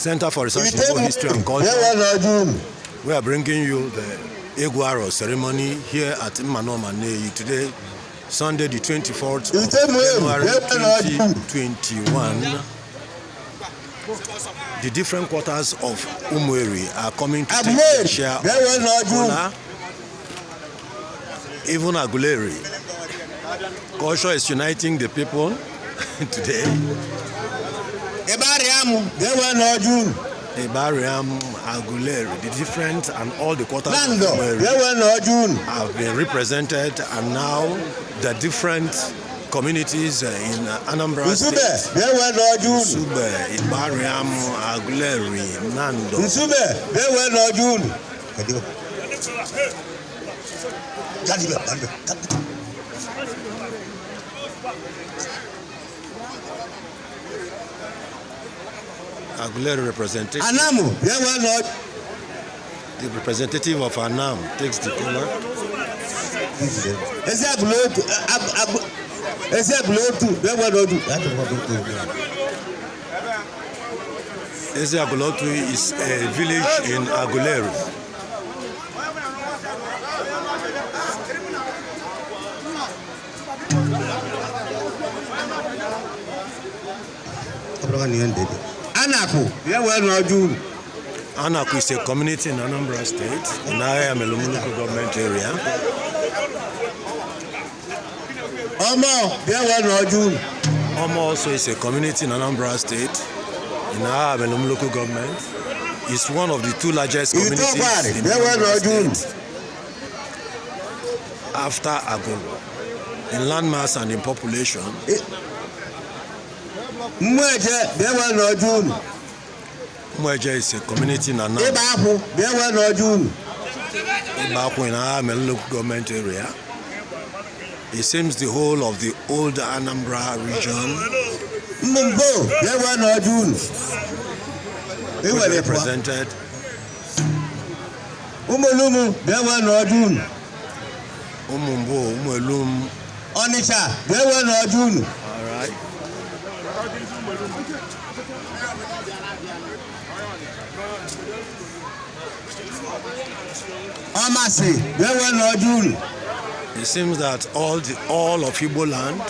Center for Research in Igbo History and Bịa Culture. wee n'ọjị unu. We are bringing you the Egwu Aro ceremony here at Mmanoma Nneyi today, Sunday, the 24th of January 2021. The different quarters of Umueri are coming to take their share of Bịa wee n'ọjị unu. kola. Even Aguleri. Culture is uniting the people today. Ịbarịa mụ, bịa wee n'ọjị unu. Ibariam, Aguleri, the different and all the quarters of Nando, Umueri bịa wee n'ọjị unu. have been represented, and now the different communities in Anambra Nsube, State, bịa wee n'ọjị unu. Nsugbe, Ibariam, Aguleri, Nando, Nsube, bịa wee n'ọjị unu. Kedu? Gadibe, gadibe, gadibe. Aguleri representative, Anamu, bịa wee n'ọjị. the representative of Anam takes the kola. Ezi agụlụ otu, ezi agụlụ otu, bịa wee n'ọjị. Ezi Agulotu is a village in Aguleri. Anakụ, bịa wee n'ọjị unu. Anaku is a community in Anambra State, in Ayamelum local government area. Ọmọ, bịa wee n'ọjị unu. Omo also is a community in Anambra State, in Ayamelum local government. It's one of the two largest communities Ite in bịa wee Anambra n'ọjị unu. State after Agulu, in landmass and in population. Mmụeje, bịa wee n'ọjị unu. Mweje is a community in Anambra, Ịba akwụ, bịa wee n'ọjị unu. Ibakwe in Ayamelum local government area. It seems the whole of the old Anambra region Mmụmbo, bịa wee n'ọjị unu. will be Iwere pụọ. represented. Ụmụlumu, bịa wee n'ọjị unu. Umumbo, Umuelum. Ọnịcha, bịa wee n'ọjị unu. All right. Ọmasị, bịa wee n'ọjị unu. It seems that all of Igbo land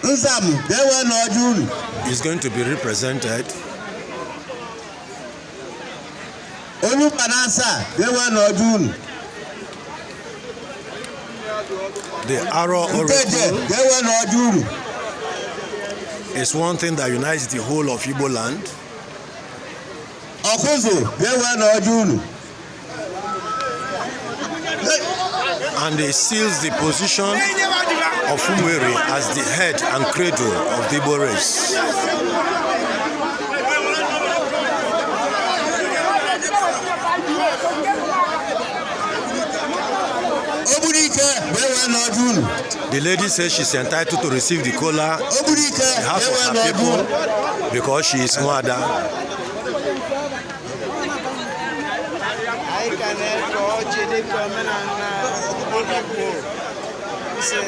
Nzamụ, bịa wee n'ọjị unu. is going to be represented. Olukpanasa, bịa wee n'ọjị unu. The Aro Nteje, Oracle bịa wee n'ọjị unu. is one thing that unites the whole of Igbo land. Ọkụzụ, bịa wee n'ọjị unu. And it seals the position of Umueri as the head and cradle of the Igbo race. Ogbunike, bịa wee n'ọjị unu. The lady says she's entitled to receive the kola Ogbunike, on behalf bịa of wee her n'ọjị unu. people because she is Nwada. Anyị ka na-eke ọjị dịka omenala Igbo si dị.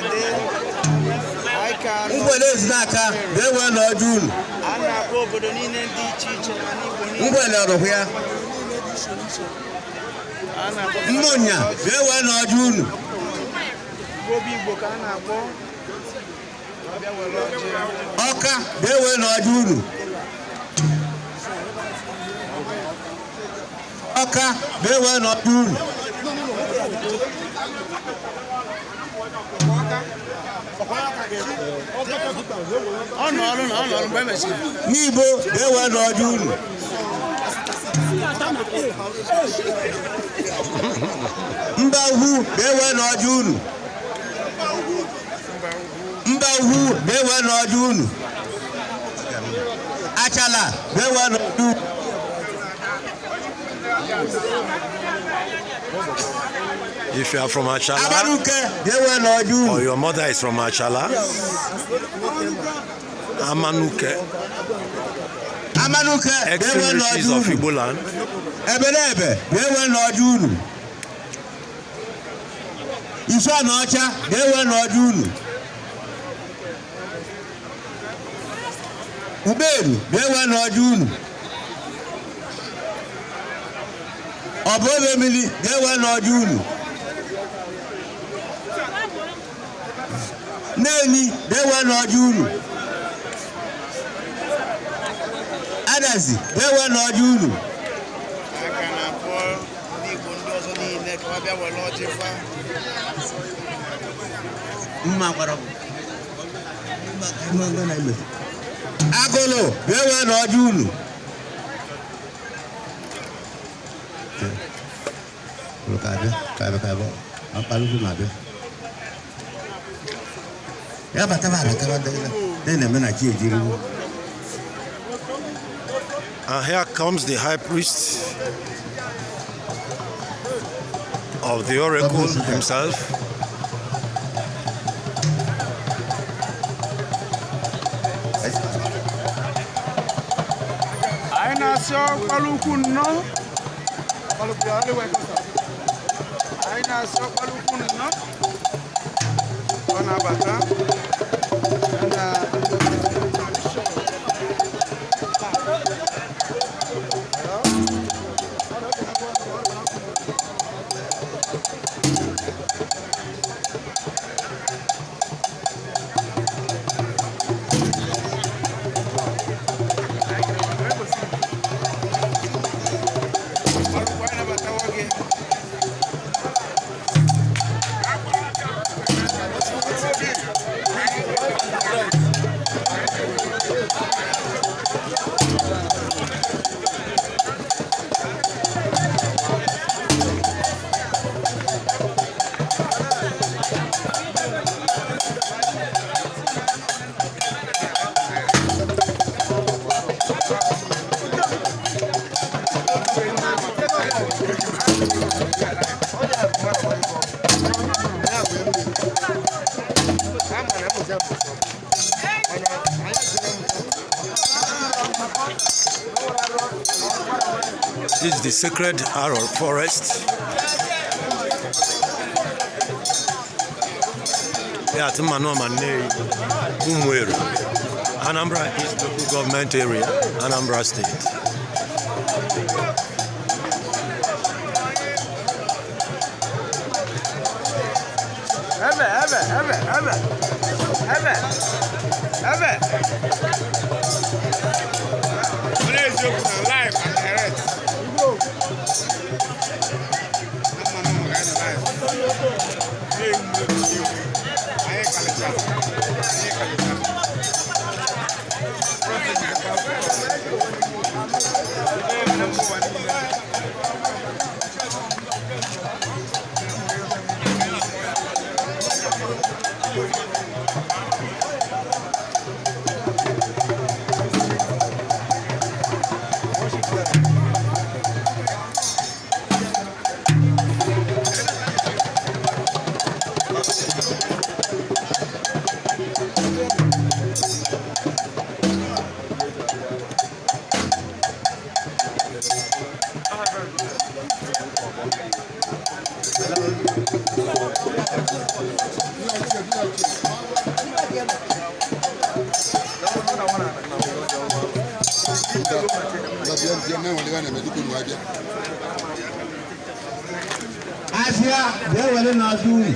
Anyị ka nọ. Nkwele ezinaka, bịa wee n'ọjị unu. A na-akpọ obodo niile dị iche iche n'ala Igbo niile. Nkwele ọrụkwa ya. A na-akpọ Mmụnya, bịa wee n'ọjị unu. Obi Igbo ka a na-akpọ ọbịa were ọjị. Ọka, bịa wee n'ọjị unu. Ọka, bịa wee n'ọjị unu. Ọ nọ ọrụ na ọ nọ ọrụ mgbe e mesịrị. N'Igbo, bịa wee n'ọjị unu. Mba ugwu, bịa wee n'ọjị unu. Mba ugwu, bịa wee n'ọjị unu. Achala, bịa wee n'ọjị unu. If you are from Achala Abaruke, bịa wee n'ọjị unu. or your mother is from Achala, Amanuke, Amanuke, bịa wee extreme n'ọjị riches of unu. Igbo land, Ebelebe, bịa wee n'ọjị unu. Isu Anaọcha, bịa wee n'ọjị unu. Uberu, bịa wee n'ọjị unu. Ọ bụ oge mmiri ga-ewe n'ọjị unu. Neni ga-ewe n'ọjị unu. Adazi ga-ewe n'ọjị unu. Anyị ka na-akpọ ndị Igbo ndị ọzọ niile ka ha bịa were ọjị fa. Mma gwara m. Agụlụ ga-ewe n'ọjị unu. Ya bataba abataba dị na-eme na chi ejiriwo. And here comes the high priest of the oracle himself. Anyị na-asị ọkpara ukwu nnọọ. Anyị na-asị ọkpara ukwu nnọọ. Ọ na-abata. Ya na ọkpara ukwu anyị nabatawo gị. This is the sacred Aro forest. Here at Mmanoma Nneyi, Umueri, Anambra East Local Government Area, Anambra State. Ebe, ebe, ebe, ebe. Ebe. Ebe. Onye eziokwu na live and direct. Ama na maka anyị live. Na-egwu egwu egwu. Anyị kalichara. Anyị kalichara. Prophet is about to come. Ebe na mba ụwa niile. Azịa ga-ewere n'ọjị unu.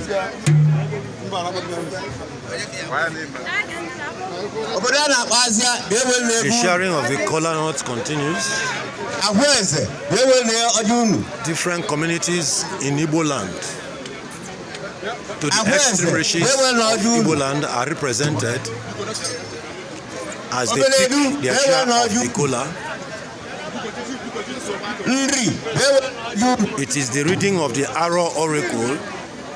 Obodo a na-akpọ Azịa ga-ewere The n'egwu unu. sharing of the kola nuts continues. Ahụ eze ga-ewere n'ọjị unu. Different communities in Igbo land, to the Ahụ eze extreme reaches ga-ewere of n'ọjị unu. Igbo land, are represented as they Obeledu pick their ga-ewere share of n'ọjị the unu. kola. Nri ga-ewere n'ọjị unu. It is the reading of the Aro Oracle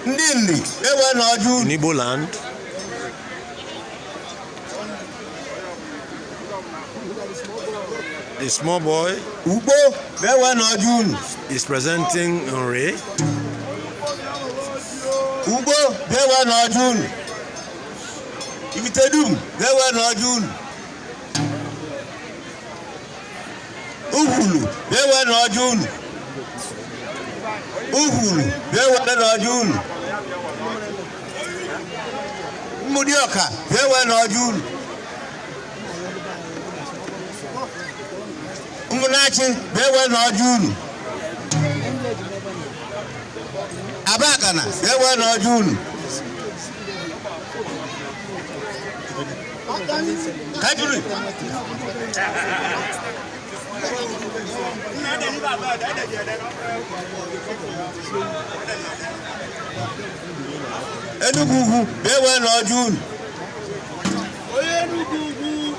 Ndị nri ga-ewere n'ọjị in unu. Igbo land. The small boy Ugbo ga-ewere n'ọjị unu. is presenting Nri. Ugbo ga-ewere n'ọjị unu. Ifitedum ga-ewere n'ọjị unu. Uhulu ga-ewere n'ọjị unu. Uhulu ga-ewere n'ọjị unu. Mmụdịọka ga-ewere n'ọjị unu. Mmunachi ga-ewere n'ọjị unu. Abagana, bịa wee n'ọjị unu. Kajuru. Enugu Ugwu, bịa wee n'ọjị unu. Onye Enugu Ugwu.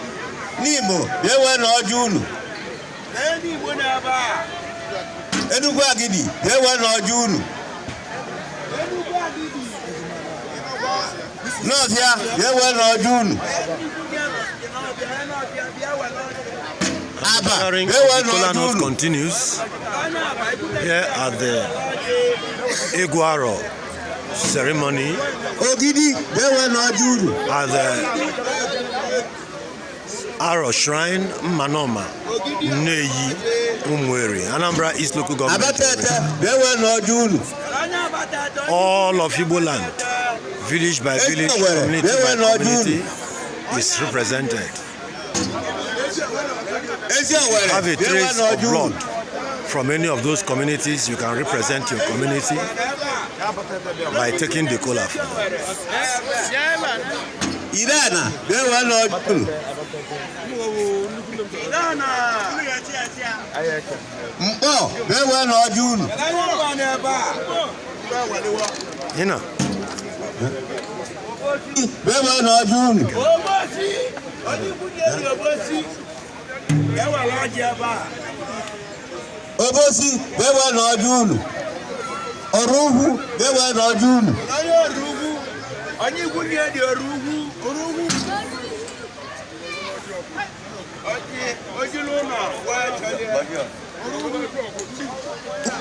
N'Imo, bịa wee n'ọjị unu. Na ndị Igbo na-ebe a. Enugu Agidi, bịa wee n'ọjị unu. Enugu Agidi. N'Ọfịa, bịa wee n'ọjị unu. And the Aba, gathering bịa of wee the kola n'ọjị nut unu. continues here at the Iguaro ceremony Ogidi, bịa wee n'ọjị unu. at the Aro Shrine, Mmanoma, Nneyi, Umueri, Anambra East Local Government Abatete, Area. bịa wee n'ọjị unu. All of Igbo land, village by village, Ezi Owere, community bịa by wee n'ọjị community, unu. is represented. Ezi Owere, Have a bịa wee trace of n'ọjị unu. blood from any of those communities. You can represent your community by taking the kola from them. Irena, bịa wee n'ọjị unu. Mkpọ, bịa wee n'ọjị unu. You know, Bịa wee n'ọjị unu. Obosi, onye ikwu na-eri Obosi, ewere ọjị ebe a. Obosi, bịa wee n'ọjị unu. Ọrụ ugwu, bịa wee n'ọjị unu. Onye ọrụ ugwu, onye ikwu na-eri ọrụ ugwu, ọrụ ugwu. Ọjị, ojulu ụlọ, wee chọrọ.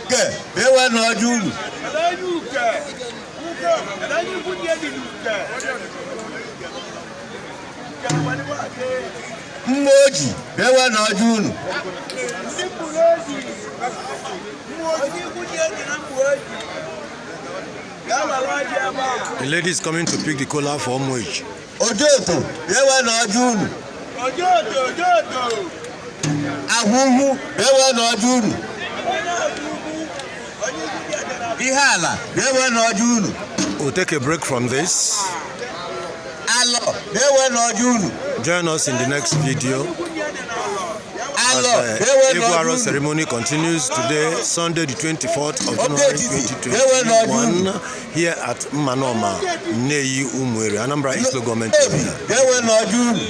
Uke, bịa wee n'ọjị unu. Onye uke, uke, onye ikwu na-eri uke. Uke, wee wee. Mma oji, bịa wee n'ọjị unu. Ndị mkpụrụ oji, onye ikwu na-eri na mkpụrụ oji. Bịa were ọjị ebe a. The lady is coming to pick the kola for Umueji. Ojoto, bịa wee n'ọjị unu. Ojoto, ojoto. Agwa ugwu, bịa wee n'ọjị unu. Onye ọrụ ugwu, onye ikwu na-eri na Ihe ala, bịa wee n'ọjị unu. We'll take a break from this. Alọ, bịa wee n'ọjị unu. Join us in the next video as Alọ, the bịa wee n'ọjị Iguaro unu. ceremony continues today, Sunday, the 24th of January 2021, here at Mmanoma, Nneyi, Umueri, Anambra East Local Government Ebi, Area. bịa wee n'ọjị unu.